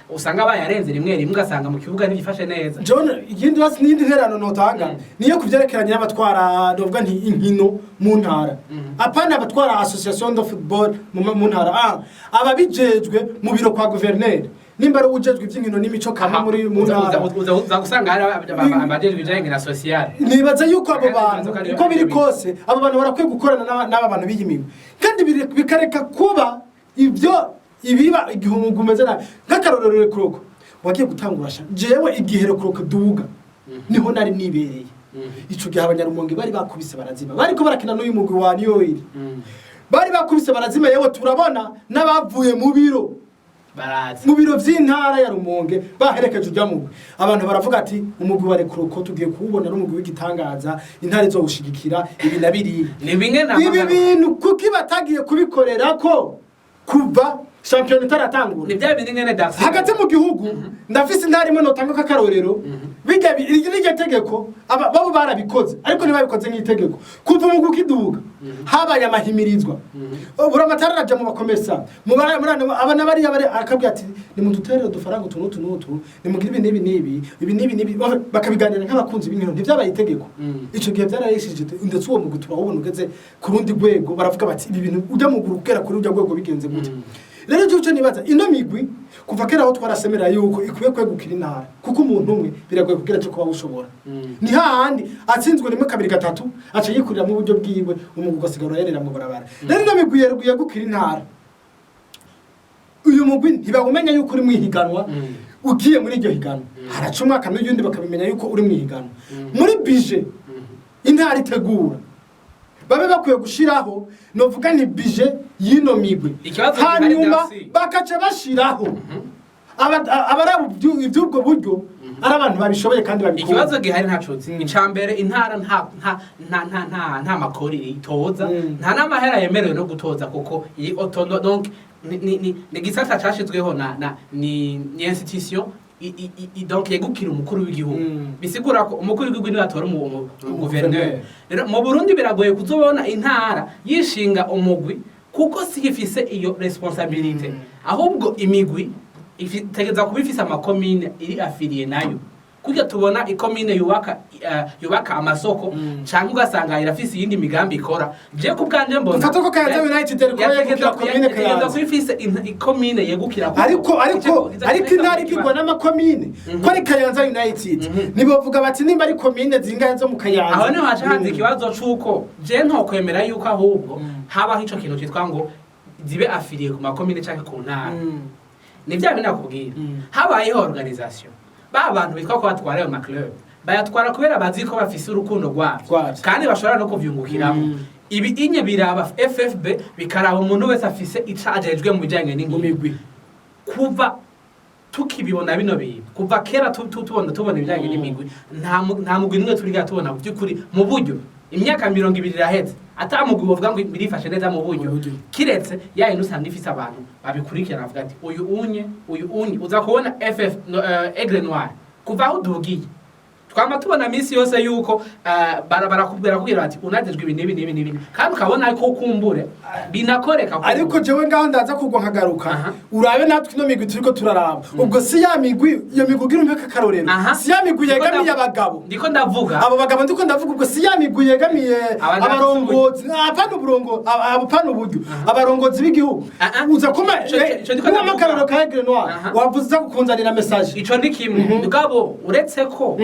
usanga bayarenze rimwe rimwe, ugasanga mu kibuga ntibifashe neza. John, ikindi basi n'iyindi nterano notanga niyo kuvyerekeranye n'abatwara, novuga nti inkino mu ntara, apana abatwara association de football mu ntara, ababijejwe mu biro kwa gouverneur, nimba ari ujejwe ivy'inkino n'imico kama muri mu ntara. Uza gusanga hari abajejwe ibijanye na social. Nibaza yuko abo Kandi bantu nibaza ko ari uko biri kose abo bantu barakwiye gukorana n'aba bantu b'iyi migwi, kandi bikareka kuba ibyo ibiba igihe umugwi umeze nabi. Nk'akarorero, Rekuroko wagiye gutangura sha, jewe igihe Rekuroko duga niho nari nibereye. Ico gihe Abanyarumonge bari bakubise barazima, bariko barakina n'uyu mugwi wa Niyoiri, bari bakubise barazima. Yewe, turabona n'abavuye mu biro barazi mu biro vy'intara ya Rumonge baherekeje urya mugwi. Abantu baravuga ati: "Umugwi wa Rekuruko tugiye kuwubona, ari umugwi w'igitangaza, intara izowushigikira ibi na biriya." Ni bimwe na Ibi bintu kuki batagiye kubikorera ko kuva shampiyona itaratangura? Ni bya bindi nyene, Darcy. Hagati mu gihugu ndafise intara imwe notanga k'akarorero, bijya iryo tegeko babo barabikoze, ariko ntibabikoze nk'itegeko. Kuva umugwi ukiduga habaye amahimirizwa, buramatari araja mu bakomesa mu aba n'abariya bari, akabwira ati: "Nimuduterere udufaranga utu n'utu n'utu, nimugire ibi n'ibi n'ibi, ibi n'ibi n'ibi." Bakabiganira nk'abakunzi b'inkino, ntivyabaye itegeko. Ico gihe vyararishije, ndetse uwo mugwi turawubona ugeze ku rundi rwego. Baravuga bati: "Ibi bintu ujya muguru ugera kuri ujya rwego bigenze gute?" Rero ico nibaza, ino migwi kuva kera aho twarasemerera yuko ikwiye kwegukira intara, kuko umuntu umwe biragoye kugira cyo kuba ushobora. Ni hahandi atsinzwe rimwe, kabiri, gatatu, aca yikuriramo uburyo bwiwe, umugwi ugasigara urayerera mu barabara. Rero ino migwi yegukira intara, uyu mugwi ntibawumenya yuko uri mu ihiganwa. Ugiye muri iryo higanwa, haraca umwaka n'uyundi, bakabimenya yuko uri mu ihiganwa. Muri budget intara itegura, babe bakwiye gushiraho, novuga ni budget y'ino migwi. Ikibazo gihari, Hanyuma Darcy. bakaca bashiraho abaraba iby'ubwo buryo, ari abantu babishoboye kandi babikunda. Ikibazo gihari ntacuzi. Ica mbere, intara nta makori itoza, nta n'amahera yemerewe no gutoza, kuko iyi auto donc ni gisata cashizweho na ni institution donc yegukira umukuru w'igihugu. Bisigura ko umukuru w'igihugu niwe atora gouverneur. Rero mu Burundi biragoye kuzobona intara yishinga umugwi, kuko si ifise iyo responsabilité. Ahubwo imigwi Itegeza kuba ifise amakomine iri affilié nayo, kurya tubona ikomine yubaka amasoko, canke ugasanga irafise iyindi migambi ikora. Je ku bwanje mbona Dufate ko Kayanza United yari kuba yegukira komine yategeza Kayanza. kuba ifise ikomine yegukira kuko Ariko ariko intara igirwa n'amakomine, ko ari Kayanza United, nibovuga bati nimba ari komine zingahe zo mu Kayanza? Aho niho haca haza ikibazo c'uko je ntokwemera yuko ahubwo habaho ico kintu citwa ngo zibe affilié ku makomine canke ku ntara. Ni bya bindi nakubwira. Habayeho organisation, ba bantu bitwa ko batwara ayo maclub bayatwara kubera bazi ko bafise urukundo rwabyo Rwavyo. kandi bashobora no kuvyungukiramo. Ibi inye biraba FFB, bikaraba umuntu wese afise ico ajejwe mu bijanye Mu n'inkino. migwi. Kuva tukibibona bino bintu, kuva kera tubona ibijyanye n'imigwi, nta mugwi n'umwe turiga tubona mu by'ukuri mu buryo. Imyaka 20 iraheze ata mugwi wovuga ngo birifashe neza mu buryo, Mu buryo. kiretse ya yindi usanga ifise abantu babikurikirana, bavuga ati uyu unye, uyu unye. Uza kubona FF no, Aigle Noir, kuva aho udugiye twama tubona minsi yose yuko barakubwira kubwira bati unajejwe ibi n'ibi n'ibi n'ibi, kandi ukabona ko kumbure binakoreka. Ariko jewe ngaho ndaza kugwa nkagaruka. Urabe natwe ino migwi turiko turaraba, ubwo si ya migwi, iyo migwi ugira umpeke akarorero, si ya migwi yegamiye abagabo. Ndiko ndavuga Abo bagabo ndiko ndavuga, ubwo si ya migwi yegamiye Abantu abarongozi, apana uburongo, apana uburyo, abarongozi b'igihugu. Uza kuma Ico ndiko kuba ndavuga. akarorero ka Aigle Noir, wavuze uza kukunzanira message. Ico ni kimwe, mugabo uretse ko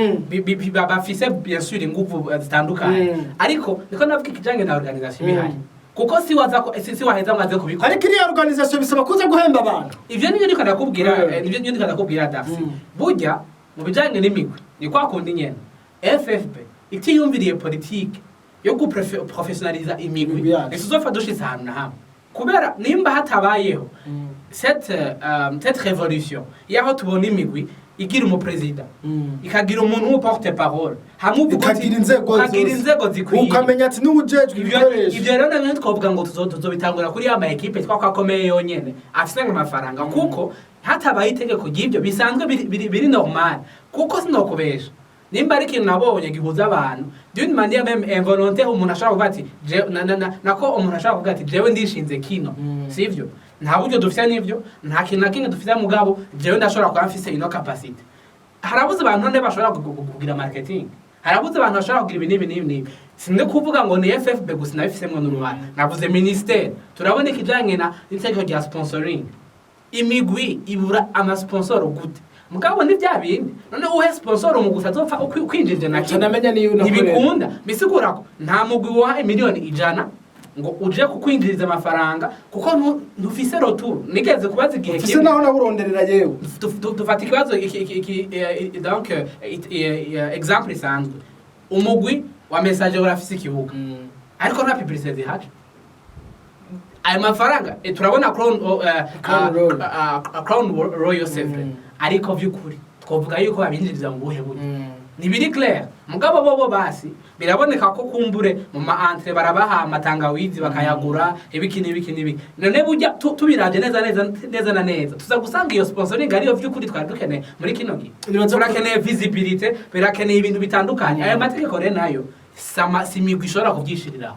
bafise bien sûr inguvu zitandukanye, ariko niko navuga ikijanye na organisation bihari, kuko si waza ko si waheza ngo aze kubikora. Ariko iriya organisation bisaba kuza guhemba abantu. Ivyo nivyo ndiko ndakubwira. Nivyo ndiko ndakubwira, Darcy. Burya mu bijanye n'imigwi ni kwa kundi nyene FFB itiyumviriye politike yo guprofessionaliza imigwi, Imigwi yacu. ntituzopfa dushitse ahantu na hamwe, kubera nimba hatabayeho cette révolution yaho tubona imigwi igira umuperezida, ikagira umuntu w'uporte parole, hamwe uvuga uti- Ikagira inzego ukagira zose. inzego zikwiye, ukamenya ati n'uwujejwe ivyo ibikoresho. Ivyo rero navyo twovuga ngo tuzobitangura kuri ya ma équipe twako akomeye yonyene afise amafaranga, kuko hatabaye itegeko ry'ibyo bisanzwe biri normal. Kuko sinokubesha, nimba ari ikintu nabonye gihuza abantu d'une manière même involontaire, umuntu ashobora kuvuga ati nako umuntu ashobora kuvuga ati jewe ndishinze kino, sivyo? Nta buryo dufise, n'ivyo nta kintu na kimwe dufise, mugabo jewe ndashobora kuba mfise ino capacité. Harabuze abantu none bashobora kugira marketing, harabuze abantu bashobora kugira ibi n'ibi n'ibi n'ibi. Sinde kuvuga ngo ni FFB gusa nabifisemwo n'uruhara, navuze ministère. Turabona ikijanye na n'itegeko rya sponsoring, imigwi ibura amasponsor gute? Mugabo ni bya bindi, none uhe sponsor mu gusa azopfa ukwinjije na kimwe? Utanamenya niyo unakorera. Ntibikunda. Bisigura ko nta mugwi woha imiliyoni 100 ngo uje kukwinjiriza amafaranga, kuko ntufise retour. Nigeze kubaza igihe Ufise kimwe naho nawuronderera yewe. Dufata ikibazo iki donc exemple isanzwe: umugwi wa Messager urafise ikibuga, ariko nta publicité zihari. Ayo mafaranga turabona Crown Crown Royal. Crown Royal Seven, ariko vy'ukuri twovuga yuko babinjiriza mu buhe buryo? Ntibiri clair. Mugabo bobo basi biraboneka ko kumbure mu ma entrée barabaha amatangawizi bakayagura, ibiki n'ibiki n'ibiki. None burya tubiravye neza neza neza na neza, tuza gusanga iyo sponsoring ariyo vy'ukuri twari dukeneye muri kino gihe. Turakeneye visibilité, birakeneye ibintu bitandukanye. Ayo mategeko rero nayo sama si imigwi ishobora kuvyishiriraho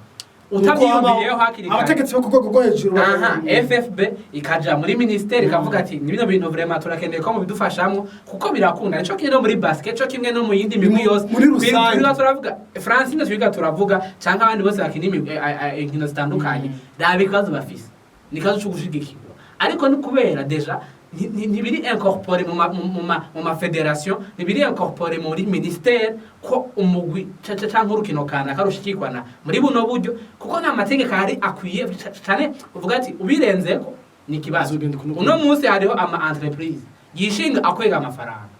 utavyiyumviriyeho hakiri kare. Abategetsi bo ku rwego rwo hejuru. Aha FFB ikaja muri ministeri ikavuga ati ni bino bintu vraiment turakeneye ko mubidufashamwo, kuko birakunda. Nico kimwe no muri basket, co kimwe no mu yindi migwi yose. Muri rusange. Twiga turavuga Francine, twiga turavuga canke abandi bose bakina imigwi inkino zitandukanye, raba ikibazo bafise ni ikibazo co gushigikirwa, ariko ni kubera déjà ntibiri incorporé mu ma fédération, ntibiri incorporé muri ministère ko umugwi canke urukino kanaka rushikirwana muri buno buryo, kuko nta mategeko ahari akwiye cane uvuga ati ubirenzeko ni ikibazo. Uzogenda ukuntu. Uno munsi hariho ama entreprise yishinga akwega amafaranga,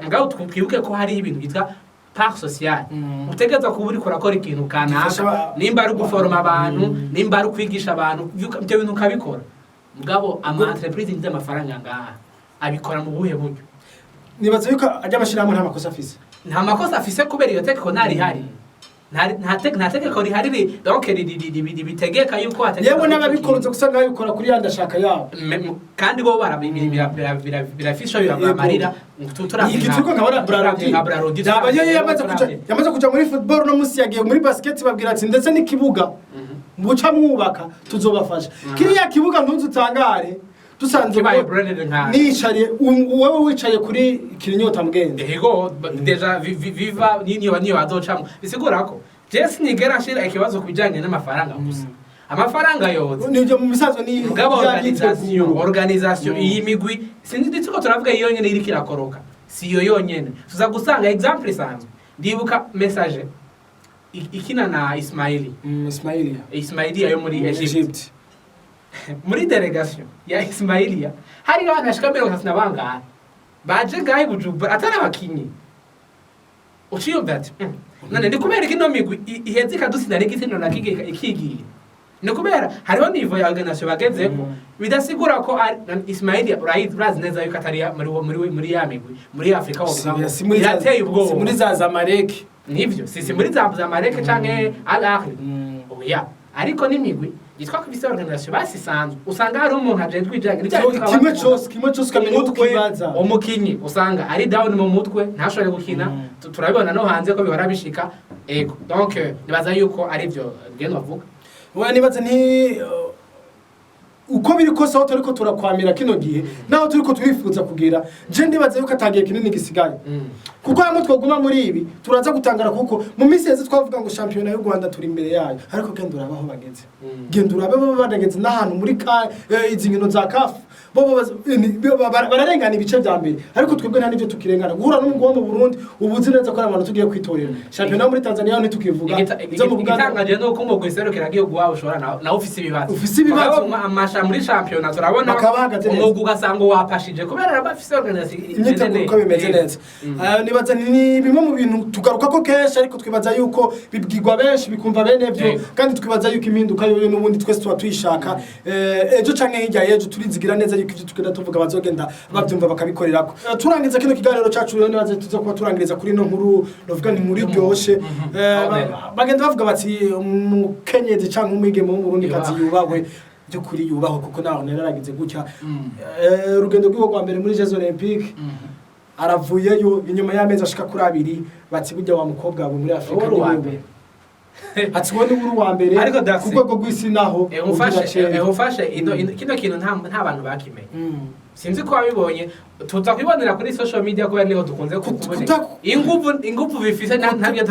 mugabo twibuke ko hariho ibintu byitwa part sociale. Utegerezwa kuba uriko urakora ikintu kanaka, Gifasha nimba ari uguforoma abantu, nimba ari ukwigisha abantu, ibyo bintu ukabikora. Mugabo ama entreprise yinjiza amafaranga ngaha abikora mu buhe buryo? Nibaza yuko ajya amashyirahamwe nta makosa afise. Nta makosa afise kubera iyo tegeko ntarihari. Nta tegeko rihari donc ribitegeka yuko hategeka. Yewe n'ababikora uza gusanga babikora kuri ya ndashaka yabo. Kandi bo birafisha, birabamarira. Iki turiko nkabona Brarudi Nka Brarudi. Yaba yo yamaze kuja muri football, no musi yagiye muri basket, babwira ati ndetse n'ikibuga muca mwubaka tuzobafasha. Kiriya kibuga ntuzi utangare. Dusanze Kibaye branded nka nicariye, wewe wicaye kuri Kirinyota mugenzi. Ego, déjà viva niyo bazocamwo, bisigura ko je sinigera nshira ikibazo ku bijanye n'amafaranga gusa, amafaranga yoza. Nibyo, mu bisanzwe ni Mugabo ya organisation, myiteguro. organisation, iyi migwi sinzi tuko turavuga iyo yonyene iriko irakoroka, si iyo yonyene. Tuza gusanga exemple isanzwe, ndibuka Message ikina na Ismaili. Ismailia. Ismailia yo muri Egypt. Egypt. Muri délégation ya Ismailia hari abantu bashika 30 na bangahe baje ngahe i Bujumbura atari abakinyi. Uciyumva ati: None ni kubera ko ino migwi iheze ikadutsinda n'igitsindo na ikigiye, ni kubera hariho niveau ya organisation bagezeko." Bidasigura ko Ismailia urazi neza yuko atari muri ya migwi muri Afrika wovuga ngo Si muri za- irateye ubwoba. Si muri za Zamalek. Nivyo, si muri za Zamalek canke Al Ahly, oya, ariko n'imigwi yitwa ko ifise organisation basisanzwe, usanga hari umuntu ajejwe ijanye n'ibyo. Kimwe cyose, kimwe cyose ukamenya uko Umutwe, ukibaza. Umukinyi usanga ari down mu mutwe, ntashobore gukina. Turabibona no hanze ko bihora bishika. Ego, donc nibaza yuko ari byo bwe novuga. Oya, nibaza nti uko biri kose, aho turiko turakwamira kino gihe naho turiko turifuza kugira, je ndibaza yuko atagiye kinini gisigaye, kuko hamwe twaguma muri ibi turaza gutangara, kuko mu minsi yeze twavuga ngo shampiyona y'u Rwanda turi imbere yayo, ariko genda urabe aho bageze. Genda urabe bo bageze n'ahantu muri ka izi nkino za CAF, bo bararengana ibice vya mbere, ariko twebwe nta n'ivyo tukirengana. Guhura n'umugwi wo mu Burundi, ubu uzi neza ko ari abantu tugiye kwitorera. Shampiyona yo muri Tanzania ntitukivuga, izo mu Buganda. Igitangaje ni uko umugwi serukiragihugu wabo ushobora nawe ufise ibibazo. Ufise ibibazo. Mugabo amasha muri shampiyona turabona Bakaba bahagaze neza. umugwi ugasanga wapashije kubera araba afise organisation. Imyiteguro uko bimeze neza. Nibaza ni bimwe mu bintu tugaruka ko kenshi, ariko twibaza yuko bibwirwa benshi bikumva bene byo. Kandi twibaza yuko impinduka yoyo n'ubundi twese tuba tuyishaka. Ejo canke hirya y'ejo turizigira neza yuko ivyo tugenda tuvuga bazogenda babyumva bakabikorerako. Turangiza kino kiganiro cacu rero, nibaze tuza kuba turangiriza kuri ino nkuru, novuga nti nkuru iryoshe. Bagenda bavuga bati umukenyezi canke umwigeme w'umurundikazi Yubahwe. yubahwe, by'ukuri yubahwe, kuko naho naragize gutya. Urugendo rw'iwe rwa mbere muri Jeux Olympiques, aravuyeyo inyuma y'amezi ashika kuri 2, bati burya wa mukobwa wawe muri Afrika Uri ni uwa wewe. mbere. Ati wowe ni uri uwa mbere Ariko Daxi, ku rwego rw'isi naho Umfashe ugira cenda. Umfashe kino kintu nta bantu bakimenye. Sinzi ko wabibonye, tuza kubibonera kuri social media kubera niho dukunze kuboneka. Inguvu bifise ntabyo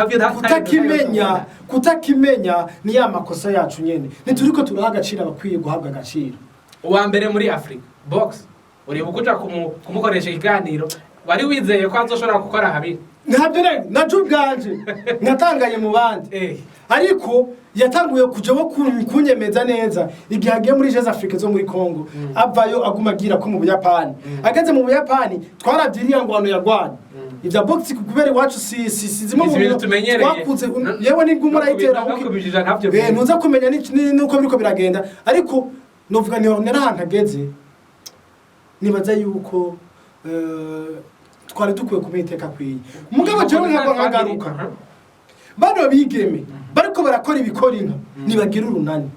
Kutakimenya ni ya makosa yacu nyene, ntituriko turaha agaciro abakwiye guhabwa agaciro. Uwa mbere muri Africa box, uribuka uja kumukoresha ikiganiro, wari wizeye ko azoshobora gukora habiri? Ntabyo rero naje ubwanje natanganye mu bandi, ariko yatanguye kuja wo kunyemeza neza igihe agiye muri Jeux Afrique zo muri Congo, avayo aguma agira ko mu Buyapani. Ageze mu Buyapani twaravye iriya ngwano yarwanye ivya boxe, kubera iwacu si zimwe mu Izi bintu bintu tumenyereye. twakuze, yewe ni ngumura ayitera No kubijija ntavyo. Ntuza kumenya nuko biriko biragenda, ariko novuga ni ahantu ageze, nibaza yuko twari dukwiye kumuha iteka akwiye. Mugabo jewe nkagwa nkagaruka, bano bigeme bariko barakora ibikora inka nibagira urunani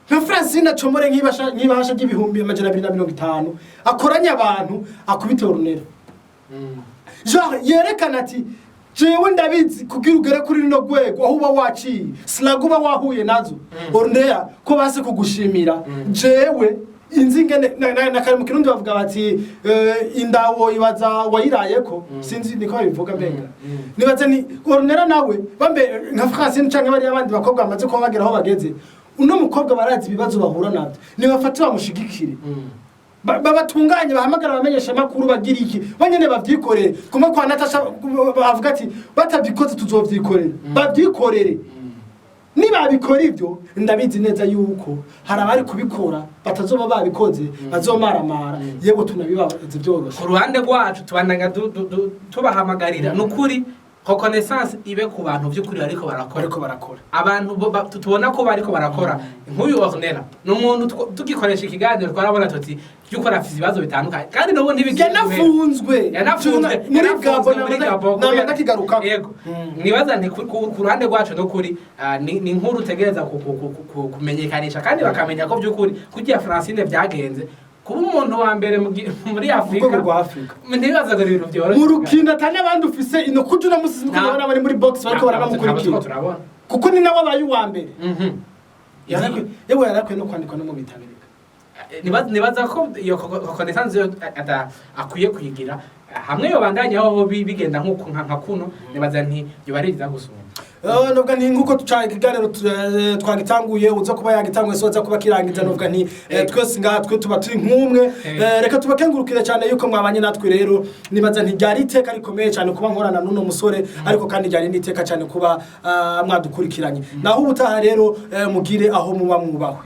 nka Francine acomore nk'ibahasha ry'ibihumbi 250, akoranye abantu, akubite Ornella, genre yerekana ati jewe ndabizi, kugira ugere kuri runo rwego aho uba waciye sinaga uba wahuye nazo. Ornella ko base kugushimira, jewe inzi ingene na kare mu Kirundi bavuga bati indawo ibaza wayirayeko, sinzi niko babivuga mbenga. Nibaza ni Ornella nawe bambe nka Francine canke bariya abandi bakobwa bamaze kuba bagera aho bageze, uno mukobwa barazi ibibazo bahura nabyo, nibafate bamushigikire, babatunganye, bahamagara abamenyesha amakuru, bagira iki, bonyene bavyikorere. Kumwe kwa Natasha bavuga ati batavyikoze tuzovyikorera, bavyikorere. Nibabikora ivyo, ndabizi neza yuko hari abari kubikora batazoba babikoze, bazomaramara. Yewe tunabibaze vyoroshe. Ku ruhande rwacu tubandanya tubahamagarira nukuri reconnaissance ibe ku bantu by'ukuri bariko barakora. Bariko barakora. Abantu tubona ko bariko barakora, nk'uyu Ornella ni umuntu tugikoresha ikiganiro twarabona tuti by'ukuri afise ibibazo bitandukanye, kandi n'ubu ntibigiye guhera. Yanafunzwe. Yanafunzwe. Muri Yanafunzwe Gabo. Muri Gabo. Nama ndakigarukako. Yego. Nibaza nti ku ruhande rwacu n'ukuri ni inkuru utegereza kumenyekanisha kandi bakamenya ko by'ukuri kugira Francine byagenze kuba umuntu wa mbere muri ku Afrika. Rwego rwa Afrika. Ntibaza ngo ni ibintu byoroshye. Mu rukino atari abandi ufise ino kuja uno musi ndabona bari muri box bariko baranamukurikira, Turabona. kuko ni nawe abaye uwa mbere. Mhm. Yewe yarakwiye no kwandikwa no mu bitabo reka. Nibaza ko iyo reconnaissance yo akwiye kuyigira hamwe yobandanya aho bigenda nk'uko nka kuno, nibaza nti yoba ari vyiza gusumba. Novuga nti nkuko tuca ikiganiro twagitanguye, uza kuba yagitanguye so uza kuba kirangiza, novuga nti twese ngaha twe tuba turi nk'umwe. Reka tubakengurukire cyane yuko mwabanye natwe. Rero nibaza nti ryari iteka rikomeye cyane kuba nkorana n'uno musore, ariko kandi ryari n'iteka cyane kuba mwadukurikiranye. Naho ubutaha rero, mugire aho muba mwubahwe.